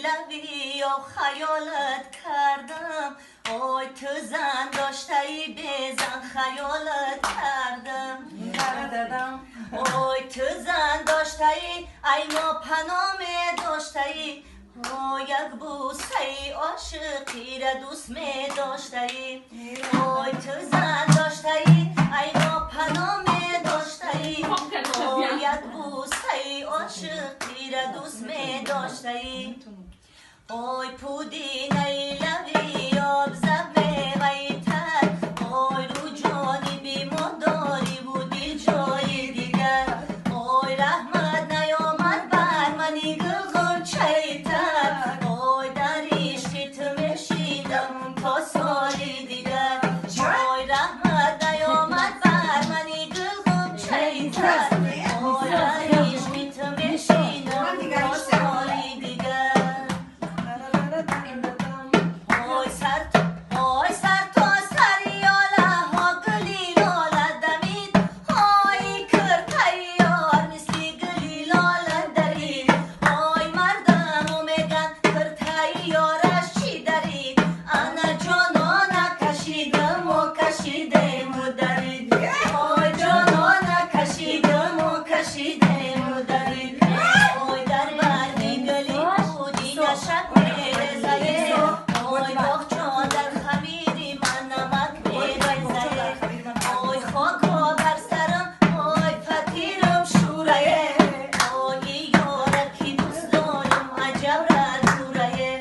лаби об хаёлат кардам, ой ту зан доштаи безан хаёлат кардам. Ой ту зан доштаи, ай нопано медоштаи, ой як бусаи ошиқира дӯст медоштаи. Ой ту зан доштаи, ай нопано медоштаи, ой як бусаи ошиқира дӯст медоштаи. Ой пудинаи лаби об заб мевайтар, ой рӯ ҷониби мо дорӣ буди ҷои дигар. Ой раҳмат наёмад бар мани гулғунчаитар, ой дар ишқи ту мешинам то соли дигар. Ой раҳмат наёмад бар мани гулғунчаитар, ой дар ишқи ту мешинам то соли дигар. Ой сар, ой сар то сари ёлаҳо гули лола дамид, ой киртаи ёр мисли гули лола дарид. Ой мардамо меган киртаи ёраш чӣ дарид, ана ҷонона кашидаму кашидему дарид. Ой ҷонона кашидаму кашидему дарид. Ой дар барги гули пудина шак мерезае, ой боғчо дар хамири ман намак мерезае. Ой хоко бар сарам, ой фатирам шӯрае, ой ёра ки дӯст дорам аҷаб радурае.